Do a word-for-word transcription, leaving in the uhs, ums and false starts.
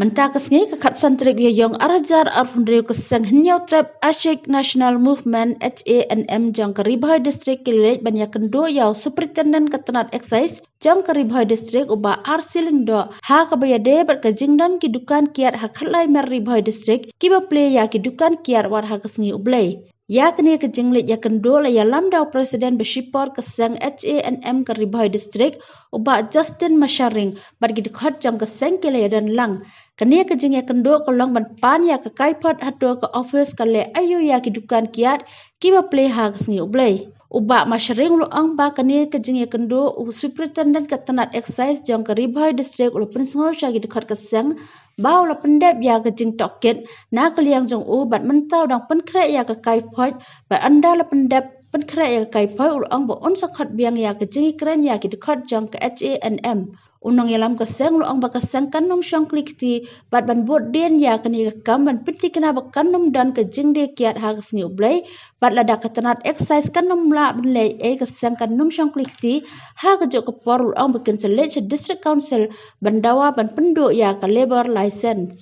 Mynta ka sngi ka khatsan tarik Ïaïong arhajar arphew hynriew ka seng Hynñiewtrep Ashik National Movement H A N M jong ka Ri Bhoi District ki la leit ban ïakynduh ïa u Superintendent ka tnat Excise jong ka Ri Bhoi District u Bah R C Lyngdoh ha kaba ïadei bad ka jingdon ki dukan kiad ha khatlai mer Ri Bhoi District kiba plie ïa ki dukan kiad wat ha ka sngi U Blei. Ïa kane ka jingleit ïakynduh la ïalam da u President ba shipor ka seng H A N M ka Ri Bhoi District u Bah Justin Masharing bad ki dkhot jong ka seng ki la ïadon lang. Kane ka jingïakynduh ka long ban pan ïa ka kaiphod hato ka office ka leh aïu ïa ki dukan kiad kiba plie ha ka sngi U Blei. U Bah Masharing u la ong ba kane ka jingïakynduh u Superintendent ka tnat Excise jong ka Ri Bhoi District u la pynsngew sha ki dkhot ka seng ba u la pyndep ïa ka jingtohkit na ka liang jong u bad mynta u dang pynkhreh ïa ka kaiphod bad ynda la pyndep pynkhreh ïa ka kaiphod u la ong ba un sa khot biang ïa ka jingïakren ïa ki dkhot jong ka H A N M. U nongïalam ka seng u la ong ba ka seng kan ym shong kli kti bad ban bud dien ïa kane ka kam ban pynthikna ba kan ym don ka jingdie kiad ha ka sngi U Blei bad lada ka tnat Excise kan ym lah ban leh ei ka seng kan ym shong kli kti ha kajuh ka por u la ong ba kin sa leit sha District Council ban dawa ban pynduh ïa ka labour license.